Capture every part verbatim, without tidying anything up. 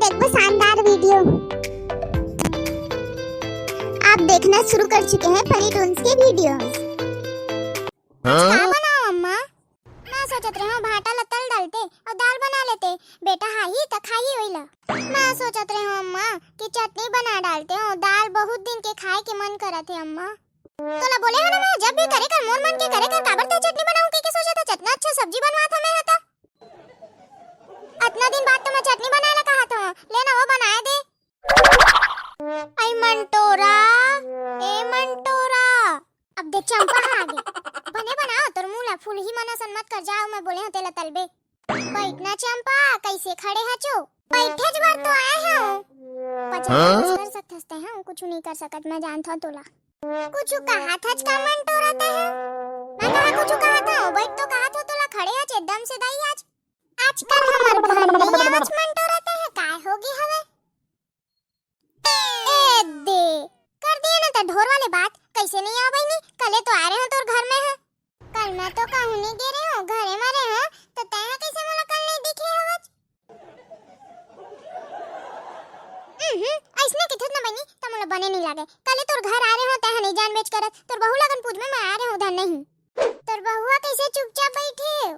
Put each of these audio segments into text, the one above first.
देखबो शानदार वीडियो। आप देखना शुरू कर चुके हैं फनी टून्स के वीडियोज़। आज का बनाओ अम्मा? मैं सोचत रहे हूँ भाटा ला तल डालते अउ दाल बना लेते, बेटा हाही त खाही ओइला। मैं सोचत रहे हूँ अम्मा कि चटनी बना डालते हूँ, दाल बहुत दिन के खाए के मन करत हे अम्मा। तोला बोले हो ना मैं, जब भी करे कर मोर मन के करे कर, काबर ते चटनी बनाऊं कह के सोचत हस? इतना अच्छा सब्जी बनवात हूँ मैं ह त। अतना दिन बाद तो मैं चटनी बनाए ला कहत हूँ, ले ना वो बनाए दे। आई मंटोरा, ए मंटोरा। अब देख चंपा ह आगे। बने बनाओ, तोर मुंह ला फूलही मन असन मत कर, जाओ मैं बोले हूँ तेला तलबे। बैठ ना चंपा, कैसे खड़े हचो? बैठेच बर तो आए हूँ। पचास कर सकथस ते, हाँ, कुछ नहीं कर सकत, मैं जानत हूँ तोला। कुछु कहत हच का मंटोरा ते ह? मैं कहा कुछु कहत हूँ, बैठ तो कहत हूँ तोला, खड़े हच एकदम से दाई आज। आजकल हमर घर नहीं आवच मंटोरा ते ह, काय होगे हवे? ए दे, कर दिए ना त ढोर वाले बात, कैसे नहीं आवे नी? कले तो आ रहे हो तोर घर में है। कल मैं तो कहूँ नहीं गे रहे हो, घरे में रहे हो, तो तैं ह कैसे मोला कल नहीं दिखे हवच? हम्म, ऐसने कथस ना बहिनी, त मोला बने नहीं लागे। कले तोर घर आ रहे हो, तैं ह नहीं जान बेच करत, तोर बहू लगन पूछ में मैं आ रहे हो, उधर नहीं। तोर बहुआ कैसे चुपचाप बैठे हो?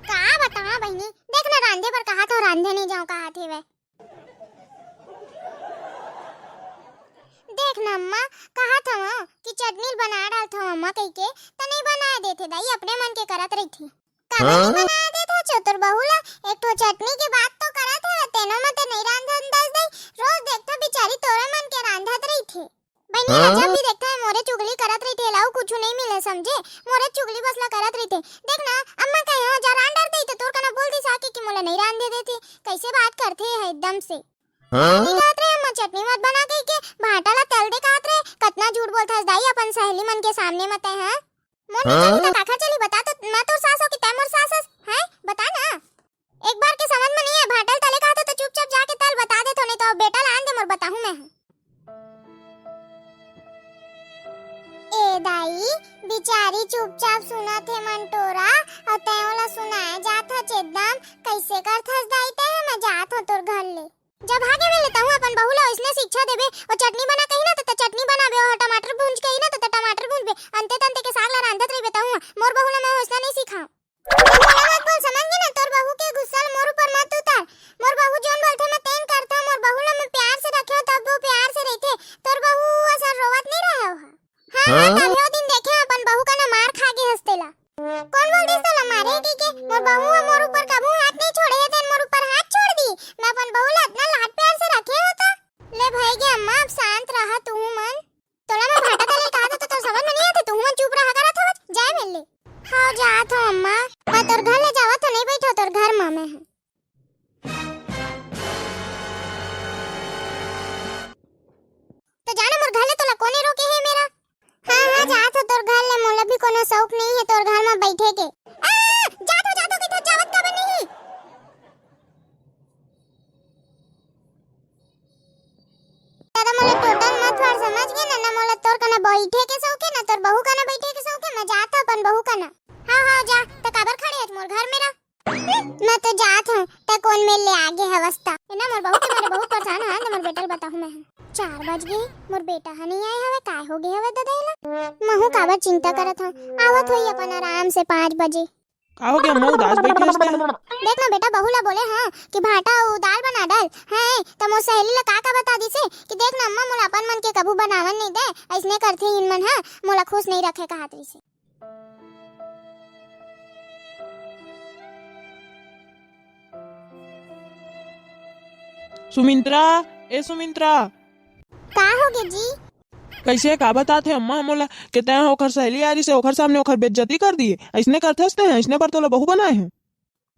का बतावा बहिनी, देख ना रांधे बर कहा थो, रांधे नहीं जाओ कहा थे वह। देख ना अम्मा, कहा थो कि चटनी बना डाल थो अम्मा कह के, त नहीं बनाए देथे दाई, अपने मन के करत रहिथे। काबर नहीं बनाए देत हच तोर बहू ला? एक ठो चटनी के बात तो करत हे, तेनो म ते नहीं रांधन दस दई। रोज देखथो बिचारी तोरे मन के रांधत रहिथे। बहिनी, हाँ? जब भी देखथो मोरे चुगली करत रहिथे, लाऊ कुछु नहीं मिले समझे, मोरे चुगली बस ला करत रहिथे। देख ना, अम्मा कहे हो जा रांध डर दई, त तोर कना बोल दिस आके कि मोला नहीं रांधे देथे। कैसे बात करथे है एकदम से। हाँ? नहीं कहत रहे अम्मा चटनी मत बना कह के, भाटा ला तल दे कहत रहे। कतना झूठ बोलथस दाई अपन सहेली मन के सामने म तैं, हाँ? मोर हाँ? चली त काखर चली बता तो, मैं तोर सास हो कि तैं मोर सास हस, हैं? बता ना। एक बार के समझ में नहीं है, भाटा ल तले कहत हो तो चुपचाप जाके तल बता देथो, नहीं तो अब बेटा ला आन दे मोर बताहूँ मैं। ए दाई, बिचारी चुपचाप सुनत हे मंटोरा, अउ तैं ओला सुनाए जात हच एकदम, कैसे करथस दाई तैं ह, मैं जात हूँ तोर घर ले। जब आगे मिले तहूँ अपन बहू ला ओइसने शिक्षा देबे, ओ चटनी बना कही ना त, त चटनी बनाबे, ओ टमाटर भूंज कही ना त, त टमाटर भूंजबे, अंते तंते के साग ला रांधत रहिबे तहूँ। मोर बहू ला मैं ओइसना नहीं सिखाऊं। बोला मत बोल, समझ गे ना? तोर बहू के गुस्सा ल मोर ऊपर मत उतार। मोर बहू जोन बोलथे मैं तेन करथों, मोर बहू ला मैं प्यार से रखे हो तब वो प्यार से रहिथे। तोर बहू असन रोवत नहीं रहे हो। हाँ, हाँ, हाँ? तभे ओ दिन देखे अपन बहू कना मार खा गे हस तेला। कौन बोल दिस तोला मारे कहिके? मोर बहू ह मोर ऊपर कभू हाथ नहीं छोड़े हे, तेन मोर ऊपर हाथ छोड़ दी। मैं अपन बहू ला इतना लाड प्यार से रखे हो तो। ले भई गे अम्मा, अब शांत रहा तुहू मन। तोला मैं भाटा तले कहा था तो तोर समझ में नहीं आते, तुहू मन चुप रहा करत हवच। जाए मिल ले। हाँ, जात हो अम्मा। मैं तोर घर ले जावत हो, नहीं बैठो तोर घर मा मैं ह। तो जाना मोर घर ले तोला कोने रोके हे मेरा? हाँ, हाँ, जात हो तोर घर ले, मोला भी कोनो शौक नहीं है तोर घर में बैठे के। आ, जात हो, जात हो, किथे जावत काबर नहीं? दादा मोला टोटल मत मार, समझ गे ना? ना मोला तोर कना बैठे के शौक है, ना तोर बहू कना बैठे के शौक है। मैं जात हो अपन बहू कना। हाँ, हाँ, जा, त काबर खड़े हच मोर घर में रह। मैं तो जात हूँ, त कौन मेर ले आगे हवस त। ए ना, मोर बहू के मारे बहुत परेशान हन, त मोर बेटा ल बताहूँ मैं ह। चार बज गे, मोर बेटा ह नहीं आए हवे, काय हो गे हवे ददा एला? महू काबर चिंता करत हूँ, आवत होई अपन आराम से पाँच बजे। का हो गया, अम्मा उदास बैठे हस ते? देख ना बेटा, बहू ला बोले हूँ कि भाटा अउ दाल बना डाल, हैं, त मोर सहेली ला का का बता दिसे कि देख ना अम्मा, मोला अपन मन के कभू बनावन नहीं दे, अइसने करथे इन मन ह, मोला खुश नहीं रखे कहत रहिसे। सुमिंत्रा, ए सुमिंत्रा। का होगे जी? कैसे, का बतात हे अम्मा मोला के तैं ओखर सहेली आ रहिसे, ओखर सामने ओखर बेइज्जती कर दिए? अइसने करथस तैं, अइसने बर तोला बहू बनाए हूँ।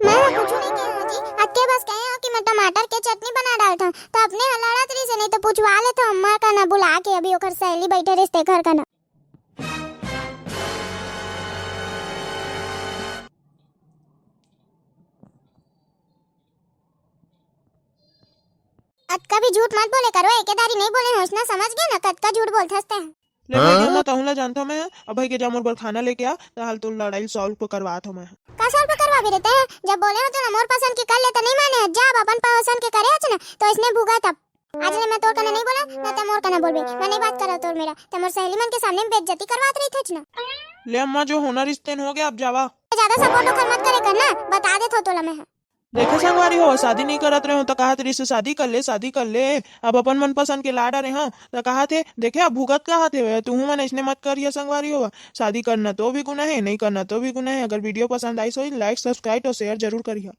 मैं ह कुछु नहीं कहे हूँ जी, अतके बस कहे हूँ कि मैं टमाटर के चटनी बना डालत हूँ, त अपने ह लड़त रहिसे, नहीं तो पूछवा लेत हूँ अम्मा कना बुला के, अभी ओखर सहेली बैठे रहिस तेखर कना। अतका भी झूठ मत बोले करो, एके दारी नहीं बोले होस ना, समझ गे ना, कतका झूठ बोलथस तैं। ले भाई, हाँ? मैं तहूँ ला जानथों मैं, अब भाई के जा मोर बर खाना लेके आ, त हाल तोर लड़ाई solve करवात हूँ मैं। का solve करवाबे रे तैं? जब बोले हो तो ना मोर पसंद के कर ले त नहीं माने, जा अब अपन पसंद के करे हच ना। तो इसने भुगत अब। आज ने मैं तोर कने नहीं बोला, ना ते मोर कने बोलबे। मैं नहीं बात करा तोर मेरा। ते मोर सहेली मन के सामने में बेइज्जती करवात रही थे ना। ले अम्मा, जो होना रिश्ते हो गया, अब जावा। ज्यादा सपोर्ट ओखर मत करे कर ना, बता देत हो तोला मैं ह। देखे संगवारी हो, शादी नहीं करत रहे हो तो कहत रहिस शादी कर ले, शादी कर ले। अब अपन मनपसंद के ला डरे हो तो कहत हे, देखे अब भुगत कहत हे। तुहू मन ऐसने मत करिया संगवारी हो, शादी करना तो भी गुनाह है, नहीं करना तो भी गुनाह है। अगर वीडियो पसंद आइस होई, लाइक, सब्सक्राइब और शेयर जरूर करिया।